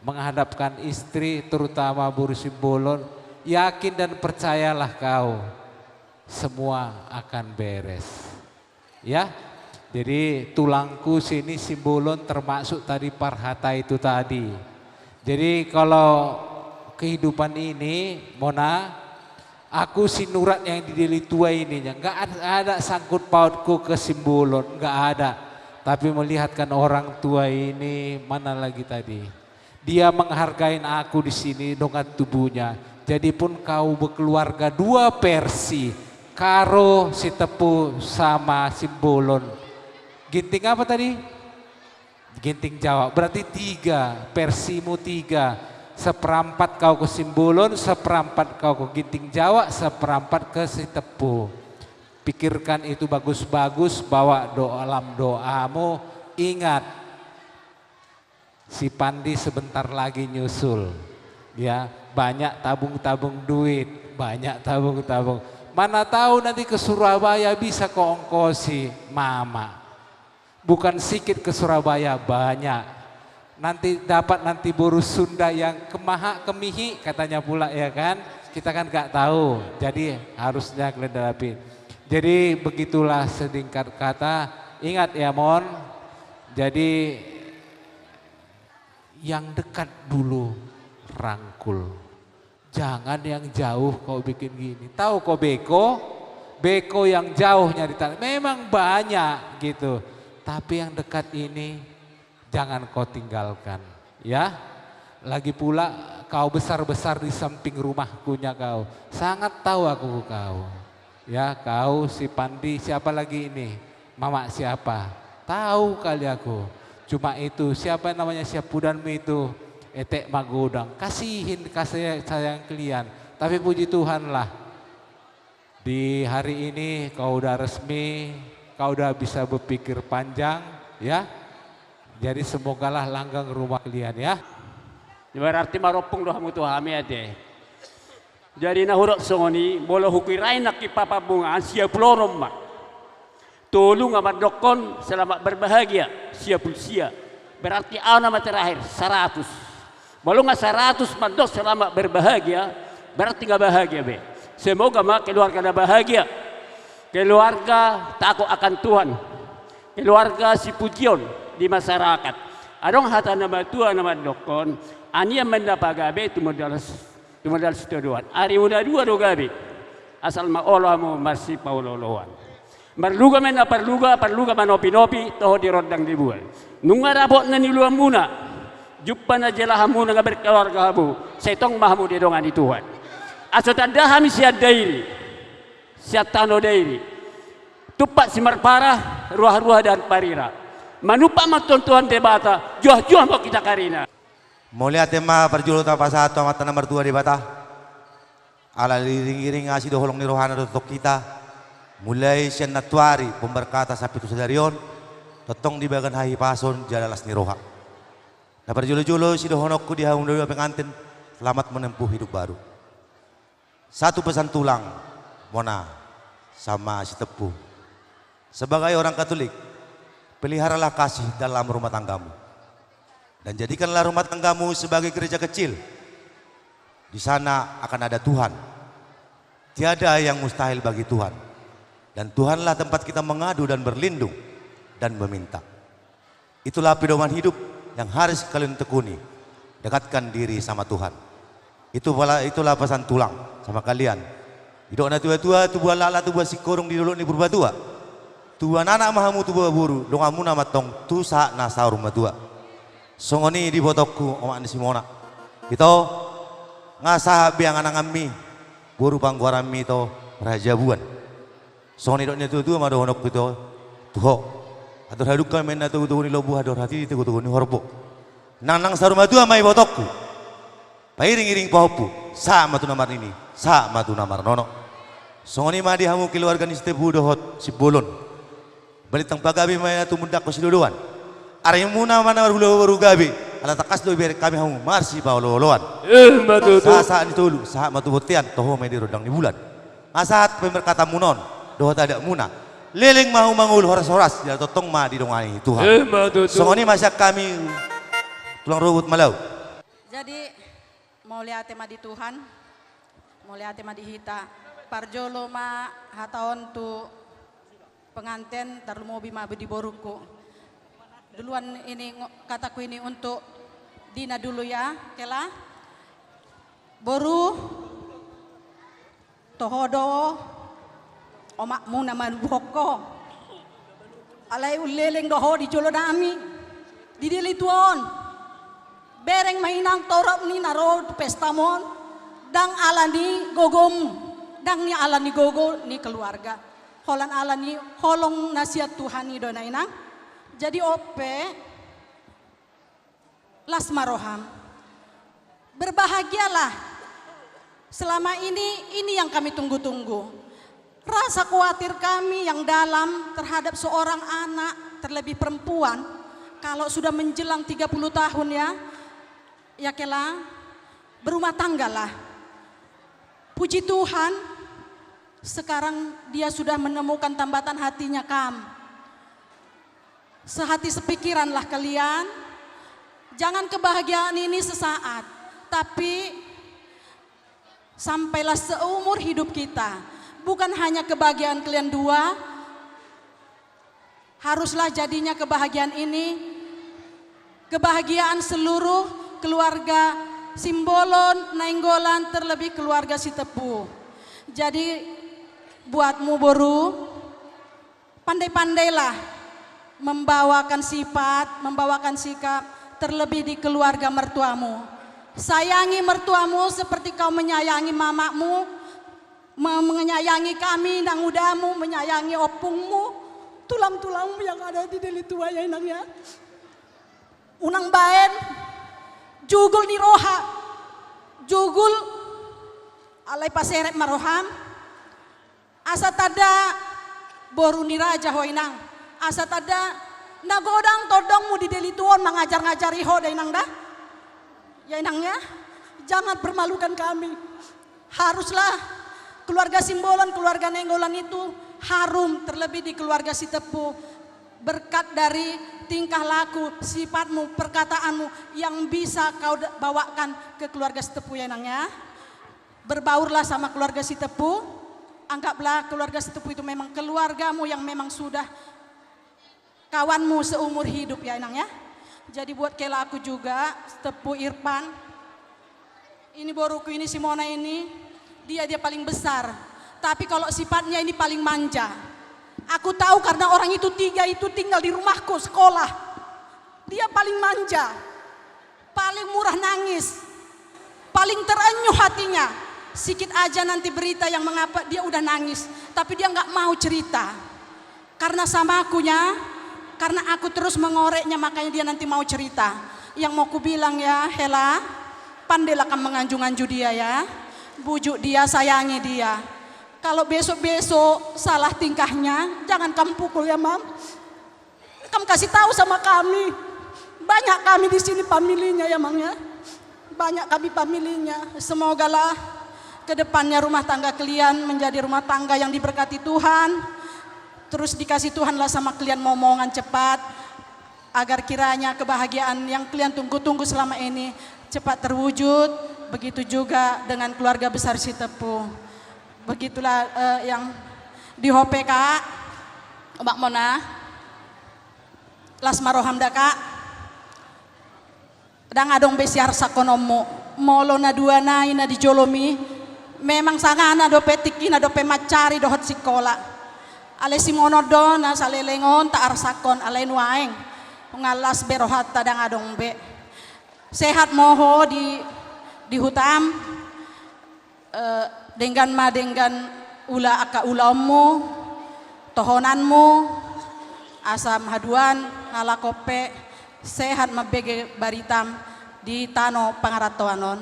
menghadapkan istri, terutama boru Simbolon, yakin dan percayalah kau, semua akan beres. Ya, jadi tulangku sini Simbolon termasuk tadi parhata itu tadi. Jadi kalau kehidupan ini, Mona, aku sinurat yang di diri tua ini, nggak ada, ada sangkut pautku ke Simbolon, nggak ada. Tapi melihatkan orang tua ini, mana lagi tadi? Dia menghargai aku di sini dengan tubuhnya. Jadi pun kau berkeluarga dua versi, Karo, Sitepu sama Simbolon. Ginting apa tadi? Ginting Jawa. Berarti tiga, versimu tiga. Seperempat kau ke Simbolon, seperempat kau ke Ginting Jawa, seperempat ke Sitepu. Pikirkan itu bagus-bagus, bawa doa dalam doamu. Ingat, si Pandi sebentar lagi nyusul. Ya, banyak tabung-tabung duit, banyak tabung-tabung. Mana tahu nanti ke Surabaya bisa ko ongkosi mama. Bukan sikit ke Surabaya, banyak. Nanti dapat nanti boru Sunda yang kemaha kemihi katanya pula, ya kan? Kita kan nggak tahu. Jadi harusnya kalian hadapi. Jadi begitulah sedingkat kata. Ingat ya, Mon. Jadi yang dekat dulu rangkul. Jangan yang jauh kau bikin gini. Tahu kau beko? Beko yang jauh nyari tanah. Memang banyak gitu. Tapi yang dekat ini jangan kau tinggalkan, ya. Lagi pula kau besar-besar di samping rumahkunya kau. Sangat tahu aku kau. Ya, kau, si Pandi, siapa lagi ini? Mamak siapa? Tahu kali aku. Cuma itu, siapa namanya siapudanmu itu? Etek Magodang. Kasihin, kasih sayang kalian. Tapi puji Tuhanlah. Di hari ini kau udah resmi, kau udah bisa berpikir panjang, ya. Jadi semogalah langgeng rumah kalian, ya. Berarti marompung do hamu tu hami ate. Jadi na hurang songon i, molo hukirai nangkin parbungaan sia pulonon ma. Tolu nga mandokkon selamat berbahagia, sia puluh sia. Berarti au nama terakhir, saratus. Molo nga saratus mandok selamat berbahagia, berarti nga bahagia be. Semoga ma keluarga na bahagia. Keluarga takut akan Tuhan. Keluarga sipujion di masyarakat. Adong hata na matua na mandokkon, anian ma na pagabe tumundalhon Tumundalhon sitadoan. Arimuna dua do gabe. Asal ma olo hamu marsipaolooloan. Marluga ma na parluga, parluga ma nopi-nopi, toho di rondang di bual. Nunga dapot na niuluanmuna, jumpa na jala hamuna nga berkeluarga hamu, sai tong ma hamu di dongan ni Tuhan. Asa tanda hami sian Dairi, sian tano Dairi. Tumpak Simarpara, Ruah-ruah dan Parira. Manumpak ma tu Tuhan Debata, juah-juah ma hita karina. Mauliate ma parjolo tapasahat tu Amanta na martua Debata. Ala iring-iring asi dohot holong ni rohana do tongtong hita. Mulai sian nantuari pemberkatan sampe tu sadari on. Tongtong dibahen hahipason jala las ni roha. Na parjolo-jolo sidohononku di hamu na dua pengantin, selamat menempuh hidup baru. Satu pesan tulang, Mona sama Sitepu. Sebagai orang Katolik, peliharalah kasih dalam rumah tanggamu. Dan jadikanlah rumah tanggamu sebagai gereja kecil. Di sana akan ada Tuhan. Tiada yang mustahil bagi Tuhan. Dan Tuhanlah tempat kita mengadu dan berlindung dan meminta. Itulah pedoman hidup yang harus kalian tekuni. Dekatkan diri sama Tuhan. Itu pala, itulah pesan tulang sama kalian. Didok na tua-tua, tubu anak-anak, tubu singkoru di dolok ni Purbatua. Tubu anak-anak ma hamu, tubu boru, donganmuna ma antong tu sahat na saur matua. Songon i di ibotongku, omak ni si Mona. Ito, nga sahat be angan-anganmi, boru panggoaranmi ito, Raja Buan. Songon i didok ni na tua-tua ma dohononku ito tu ho. Andor hadungka ma inna togu-togu ni lombu, andor hatiti togu-togu ni horbo. Nang, nang saur matua ma ibotongku. Pairing-iring pahompu, sahat ma tu na marnini, sahat ma tu na marnono. Songon i ma di hamu keluarga ni Sitepu dohot Simbolon. Balintang pagabe ma inna tumundalhon sidodoan. Arimuna ma na marhula boru gabe, ala tangkas do ibereng hami hamu marsipaolo-oloan. Emma tutu. Sahat-sahat ni tolu, sahat ma tu bontean, toho ma i di rondang ni bulan. Nga sahat pemberkatanmuna on, dohot adatmuna. Leleng ma hamu mangolu horas-horas, jala tongtong ma didongani Tuhan. Emma tutu. Songon i ma sian hami, tulang rorobot Malau. Jadi, mauliate ma di Tuhan, mauliate ma di hita. Parjolo ma hata on tu penganten, tarlumobi ma di borungku. Duluan ini ngo-, kataku ini untuk Dina dulu ya, kela. Boru, toho do omakmu na manubuhon ho. Alai umleleng do ho di jolo nami. Di dili tua on. Bereng ma inang torop ni na ro tu pestamu on. Ndang ala ni gogomu. Ndang ni ala ni gogo ni keluarga. Holan ala ni holong na sian Tuhan i do na inang. Jadi on pe, las ma roham. Berbahagialah. Selama ini, ini yang kami tunggu-tunggu. Rasa khawatir kami yang dalam terhadap seorang anak, terlebih perempuan, kalau sudah menjelang tiga puluh tahun ya, ya Kela, berumah tanggalah. Puji Tuhan, sekarang dia sudah menemukan tambatan hatinya, Kam. Sehati sepikiranlah kalian. Jangan kebahagiaan ini sesaat, tapi sampailah seumur hidup kita. Bukan hanya kebahagiaan kalian dua, haruslah jadinya kebahagiaan ini kebahagiaan seluruh keluarga Simbolon, Nainggolan, terlebih keluarga Sitepu. Jadi, buatmu boru, pandai-pandailah membawakan sifat, membawakan sikap, terlebih di keluarga mertuamu. Sayangi mertuamu seperti kau menyayangi mamamu, me-, menyayangi kami, nangudamu, menyayangi ompungmu, tulang-tulangmu yang ada di Deli Tua ya, Inang, ya. Unang baen jugul ni roha, jugul, alai paseret ma roham. Asa tanda boru ni raja ho, Inang. Asa tanda na godang tondongmu di Deli Tua on mangajar-ngajari ho da, Inang, da. Ya, Inang, ya. Jangan permalukan kami. Haruslah keluarga Simbolon, keluarga Nainggolan itu harum, terlebih di keluarga Sitepu. Berkat dari tingkah laku, sifatmu, perkataanmu yang bisa kau da-, bawakan ke keluarga Sitepu, ya, Inang, ya. Berbaurlah sama keluarga Sitepu. Anggaplah keluarga Sitepu itu memang keluargamu yang memang sudah kawanmu seumur hidup, ya, Inang, ya. Jadi buat Kelaku juga, Sitepu, Irfan, ini boruku ini, si Mona ini, dia, dia paling besar. Tapi kalau sifatnya ini paling manja. Aku tahu karena orang itu tiga itu tinggal di rumahku, sekolah. Dia paling manja, paling murah nangis, paling terenyuh hatinya. Sikit aja nanti berita yang mengapa, dia udah nangis. Tapi dia nggak mau cerita. Karena sama akunya, karena aku terus mengoreknya, makanya dia nanti mau cerita. Yang mau kubilang ya, Hela, pandailah kam menganju-nganju dia ya. Bujuk dia, sayangi dia. Kalau besok-besok salah tingkahnya, jangan kam pukul ya, Mam. Kam kasih tahu sama kami. Banyak kami di sini familinya ya, Mang, ya. Banyak kami familinya. Semogalah ke depannya rumah tangga kalian menjadi rumah tangga yang diberkati Tuhan. Terus dikasih Tuhanlah sama kalian momongan cepat, agar kiranya kebahagiaan yang kalian tunggu-tunggu selama ini cepat terwujud. Begitu juga dengan keluarga besar Sitepu. Begitulah, eh, yang di Hope, Kak. Omak Mona. Las ma roham da, Kak. Ndang adong be siarsangkononmu. Molo na dua nai na di jolomi, memang sangana dope tingkina dope mancari dohot sikola. Alai songon on do na saleleng on taarsangkon, alai nuaeng. Nunga las be rohanta, ndang adong be. Sehat ma ho di, di hutam. Eh, denggan ma denggan ula angka ulaonmu, tohonanmu, asa haduan na laho pe sehat mambege baritam di tano pangarantoan on.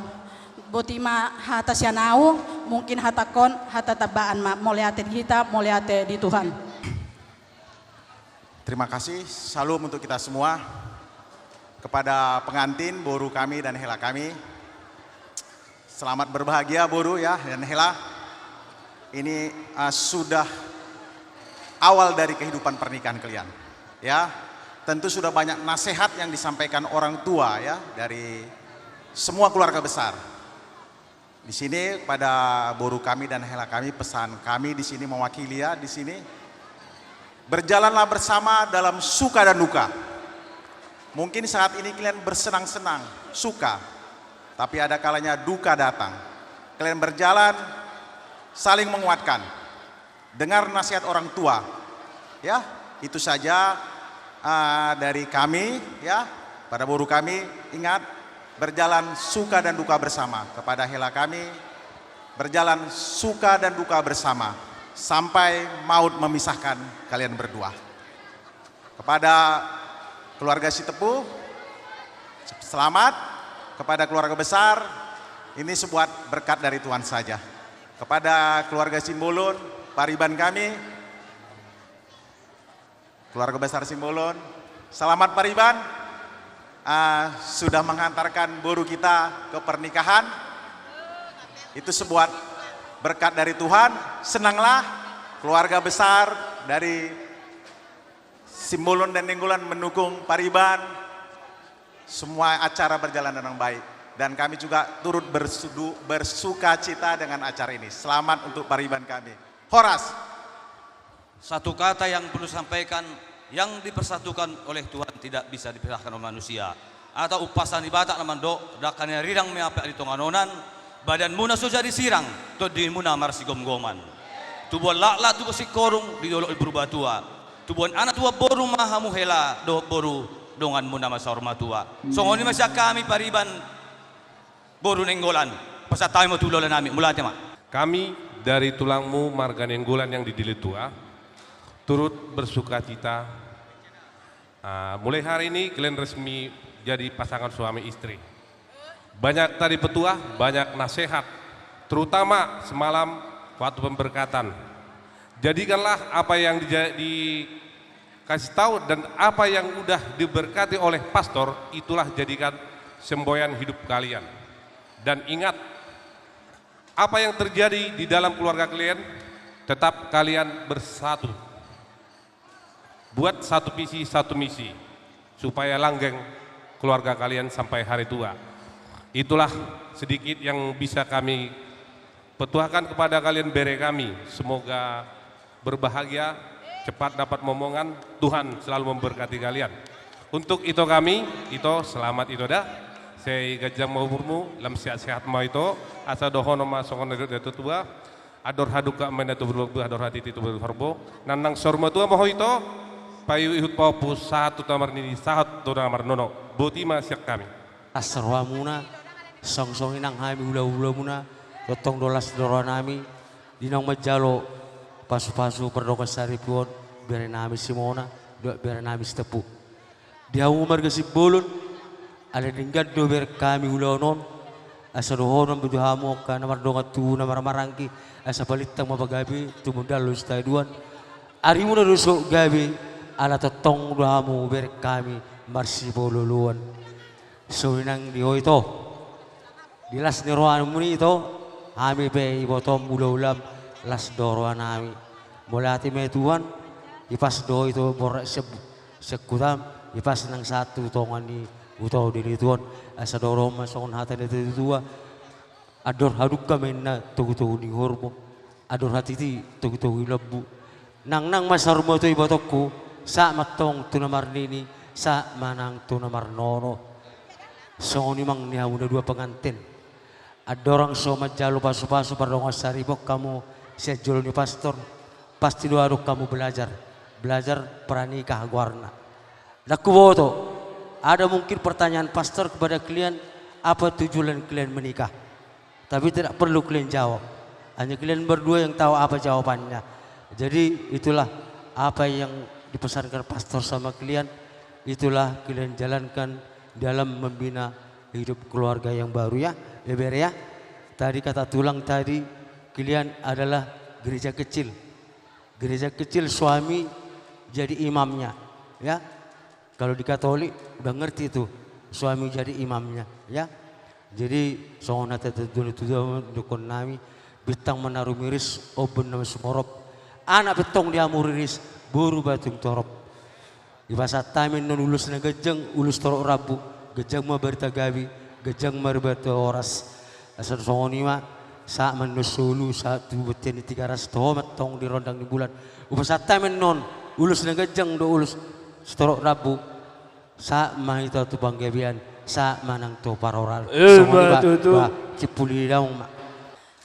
Boti ma hata sian ahu, mungkin hatangkon hata tambaan ma, mauliate di hita, mauliate di Tuhan. Terima kasih, salam untuk kita semua. Kepada pengantin, boru kami dan hela kami. Selamat berbahagia, boru ya, dan hela. Ini, eh, sudah awal dari kehidupan pernikahan kalian. Ya, tentu sudah banyak nasihat yang disampaikan orang tua ya, dari semua keluarga besar. Di sini pada boru kami dan hela kami, pesan kami di sini mewakili ya, di sini. Berjalanlah bersama dalam suka dan duka. Mungkin saat ini kalian bersenang-senang, suka. Tapi ada kalanya duka datang. Kalian berjalan, saling menguatkan. Dengar nasihat orang tua. Ya, itu saja, ah, dari kami, ya. Pada boru kami, ingat, berjalan suka dan duka bersama. Kepada hela kami, berjalan suka dan duka bersama sampai maut memisahkan kalian berdua. Kepada keluarga Sitepu, selamat. Kepada keluarga besar, ini sebuah berkat dari Tuhan saja. Kepada keluarga Simbolon, pariban kami, keluarga besar Simbolon, selamat pariban, ah, sudah menghantarkan boru kita ke pernikahan. Itu sebuah berkat dari Tuhan. Senanglah keluarga besar dari Simbolon dan Nainggolan mendukung pariban. Semua acara berjalan dengan baik. Dan kami juga turut bersudu-, bersuka cita dengan acara ini. Selamat untuk pariban kami. Horas. Satu kata yang perlu sampaikan, yang dipersatukan oleh Tuhan tidak bisa dipisahkan oleh manusia. Atau umpasa ni Batak na mandok, dangka ni arirang ma apak di tonga onan, badanmuna so jadi sirang, tondimuna marsigomgoman. Tubuan laklak, tubuan singkoru, di dolok di Purbatua. Tubuan anak, tubuan boru ma hamu hela, dohot boru donganmuna ma saur matua. Songon i ma sian hami pariban boru Nainggolan, pasahat hami ma tu hulahula nami, mauliate ma. Kami dari tulangmu marga Nainggolan yang di Dili Tua, turut bersukacita. Ah, mulai hari ini kalian resmi jadi pasangan suami istri. Banyak tadi petuah, banyak nasihat, terutama semalam waktu pemberkatan. Jadikanlah apa yang dija-, di kasih tahu dan apa yang udah diberkati oleh pastor, itulah jadikan semboyan hidup kalian. Dan ingat, apa yang terjadi di dalam keluarga kalian, tetap kalian bersatu. Buat satu visi, satu misi, supaya langgeng keluarga kalian sampai hari tua. Itulah sedikit yang bisa kami petuahkan kepada kalian bere kami. Semoga berbahagia, cepat dapat momongan, Tuhan selalu memberkati kalian. Untuk ito kami, ito selamat ito da. Sai ganjang ma umurmu, lam sehat-sehat ma ito, asa dohonon ma songon na didok ni natuatua. Andor hadungka ma inna tubu-tubu, andor hatiti tubu-tubu horbo. Nang nang saur matua ma ho ito, paihut-ihut pahompu sahat tu na marnini, sahat tu na marnono. Boti ma sian hami. Las rohamuna, songon i nang hami hula-hulamuna, tongtong do las do rohanami, di naung manjalo pasu-pasu pardongan saripeon, bere nami Simona, dohot bere nami Sitepu. Di hamu marga Simbolon, ala denggan do bereng hami ulaon on, asa dohonon ma tu hamu angka na mardongan tubu na marhahamaranggi, asa palintang ma pagabe, tumundalhon sitadoan. Arimuna do so gabe, ala tongtong do hamu bereng hami marsipaolo-oloan. Songon i nang di ho ito. Di las ni rohamu i ito, hami pe ibotom hula-hulam las do rohanami. Mauliate ma Tuhan, ipas do ho ito borhat sian, sian hutam, ipas nang sahat tu tonga ni huta on di ni Tuhan, asa dohonon ma songon hata ni natuatua, andor hadungka ma inna togu-togu ni horbo. Andor hatiti togu-togu ni lombu. Nang nang ma saur matua ibotongku, sahat ma antong tu na marnini, sahat ma nang tu na marnono. Songon i ma nang di hamu na dua pengantin. Andorang so manjalo pasu-pasu pardongan saripeon hamu sian jolo ni pastor, pasti do adong hamu belajar, belajar pranikah goarna. Ndang huboto, ada mungkin pertanyaan pastor kepada kalian, apa tujuan kalian menikah? Tapi tidak perlu kalian jawab. Hanya kalian berdua yang tahu apa jawabannya. Jadi, itulah apa yang dipesankan pastor sama kalian, itulah kalian jalankan dalam membina hidup keluarga yang baru, ya, ya, bere, ya. Tadi kata tulang tadi, kalian adalah gereja kecil. Gereja kecil, suami jadi imamnya, ya. Kalau di Katolik, udah ngerti tuh, suami jadi imamnya, ya. Jadi, songon hata ni natuatua, didok nami, bintang ma na rumiris, ombun na sumorop. Anak pe antong di hamu riris, boru pe antong torop. Dipasahat hami annon ulos na ganjang, ulos torop rambu, ganjang ma barita gabe, ganjang ma barita horas. Asa songon i ma, sahat ma annon solu, sahat tu bontean ni Tigaras, toho ma antong di rondang ni bulan. Hupasahat hami annon, ulos na ganjang dohot ulos sitorop rambu, sahat ma hita tu panggabean, sahat ma nang tu parhorasan. Ima tutu. Songon i ma, bah, cimpuli daong ma.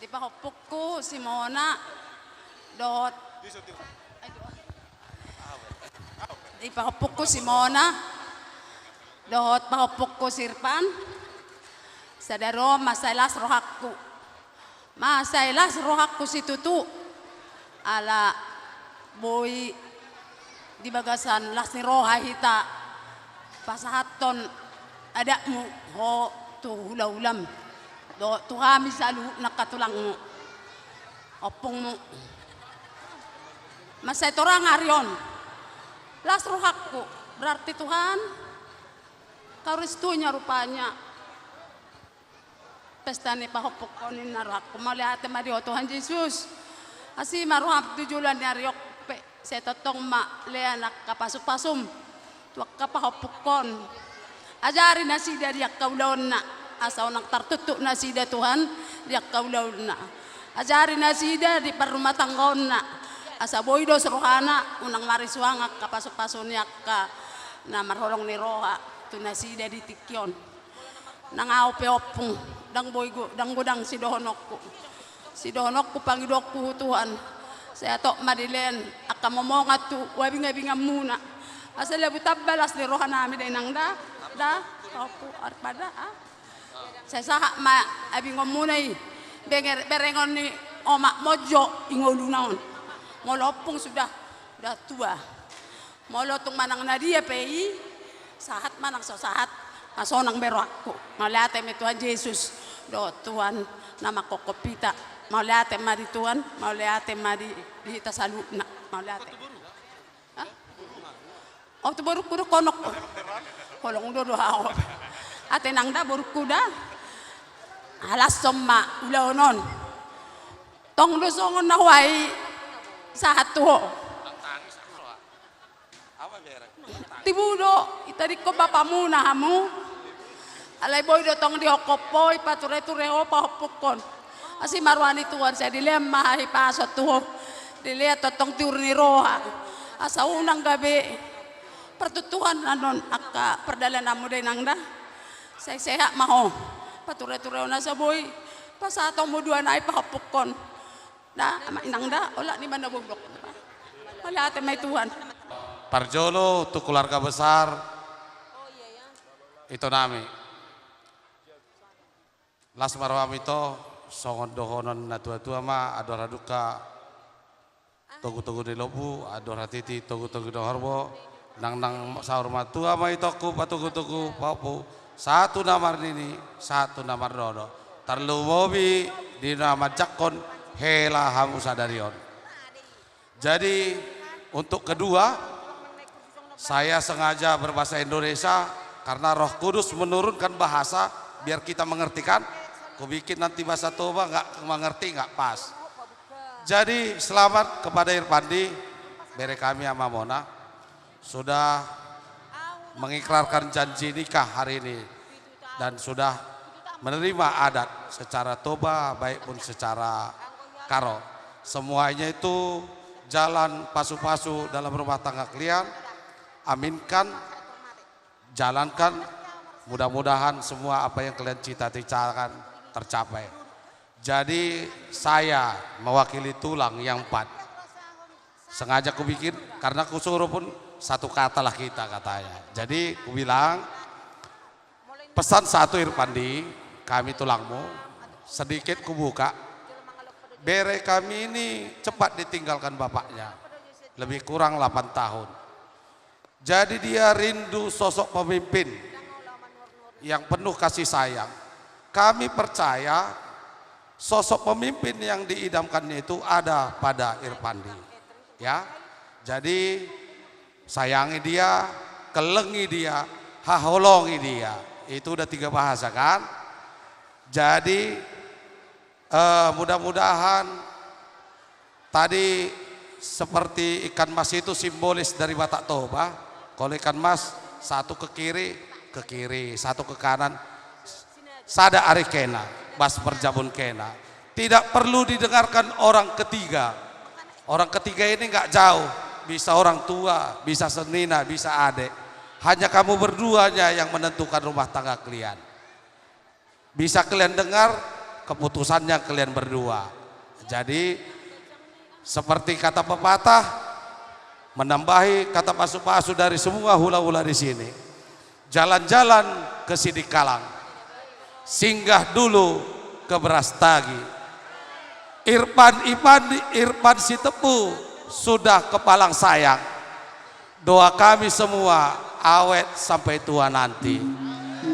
Di pahompungku Simona, dohot. Di pahompungku Simona, dohot pahompungku Sirpan, sada roha ma sai las rohangku. Ma sai las rohangku situtu, ala boi di bagasan las ni roha hita pasahathon adatmu ho tu hulahulam dohot tu hami saluhutna angka tulangmu, ompungmu. Ma sai torang ari on las rohangku, berarti Tuhan, kau restuinya rupanya pesta ni pahompungkon ninna rohangku. Mauliate ma di Ho Tuhan Jesus. Asi ma roham tu joloan ni ari on pe, sai tongtong ma lean angka pasupasum tu angka pahompungkon. Ajari nasida di angka ulaonna, asa unang tartuktuk nasida Tuhan di angka ulaonna. Ajari nasida di parrumatanggaonna, asa boi dos rohana unang marisuang angka pasupasu ni angka na marholong ni roha tu nasida di tingki on. Nang ahu pe ompung, ndang boi go-, ndang godang sidohononku. Sidohononku pangidoanku tu Tuhan. Sai hatop ma dilean angka momongan tu uabingabinganmuna. Asa labu tamba las ni rohanami da inang da, da, ompung, arpada, ah. Sai sahat ma abingonmuna i, benger-, berengon ni omak monjo i ngoluna on. Molo ompung sudah, sudah tua. Molo tung manang na dia pe i, sahat manang so sahat, ma sonang be rohangku. Mauliate ma Tuhan Jesus, dohot Tuhan na mangkophop hita. Mauliate ma di Tuhan, mauliate ma di, di hita saluhutna. Mauliate. Hah? Oh, tu borungku do konok. Holong do do aho. Ate nang da borungku da. Alashon ma ulaon on. Tong do songon na huai sahat tu ho. Tibu do, itadingkon bapamuna hamu. Alai boi do tong dihophop ho, ipatureture ho pahompungkon. Asi ma roha ni Tuhan, sai dilean ma hahipason tu ho. Dilean tongtong tiur ni roha. Asa unang gabe partuktukan annon angka pardalananmu da inang da. Sai sehat ma ho. Patureture ho nasa boi pasahatonmu dua nai pahompungkon. Da, ama inang da, olat ni mana bondok. Mauliate ma i Tuhan. Parjolo tu keluarga besar ito nami. Las ma roham ito, songon dohonon na tuatua ma, andor halumpang togutogu ni lombu, andor hatiti togutogu ni horbo, nangnang saur matua ma itongku patogutogu pahompu, sahat tu na marnini, sahat tu na marnono. Tarlumobi di na manjangkon hela hamu sadari on. Jadi, untuk kedua, saya sengaja berbahasa Indonesia karena Roh Kudus menurunkan bahasa biar kita mengerti, kan? Kubikin nanti bahasa Toba nggak mengerti, nggak pas. Jadi, selamat kepada Irpandi, bere kami ama Mona, sudah mengikrarkan janji nikah hari ini dan sudah menerima adat secara Toba, baik pun secara Karo. Semuanya itu jalan pasu-pasu dalam rumah tangga kalian. Aminkan, jalankan, mudah-mudahan semua apa yang kalian cita-citakan tercapai. Jadi, saya mewakili tulang yang empat. Sengaja kubikin, karena kusuruh pun satu kata lah kita katanya. Jadi, kubilang, pesan satu Irpandi, kami tulangmu, sedikit kubuka. Bere kami ini cepat ditinggalkan bapaknya, lebih kurang delapan tahun. Jadi dia rindu sosok pemimpin yang penuh kasih sayang. Kami percaya sosok pemimpin yang diidamkannya itu ada pada Irpandi. Ya. Jadi sayangi dia, kelengi dia, haholongi dia. Itu udah tiga bahasa kan? Jadi, eh, mudah-mudahan tadi seperti ikan mas itu simbolis dari Batak Toba. Kalau ikan mas, satu ke kiri, ke kiri, satu ke kanan, sada ari kena, bas parjabun kena. Tidak perlu didengarkan orang ketiga. Orang ketiga ini nggak jauh, bisa orang tua, bisa senina, bisa adik. Hanya kamu berduanya yang menentukan rumah tangga kalian. Bisa kalian dengar keputusannya kalian berdua. Jadi, seperti kata pepatah, menambahi kata pasu-pasu dari semua hula-hula di sini. Jalan-jalan ke Sidikalang, singgah dulu ke Brastagi. Irfan Ivan, Irfan Sitepu, sudah kepalang sayang. Doa kami semua awet sampai tua nanti.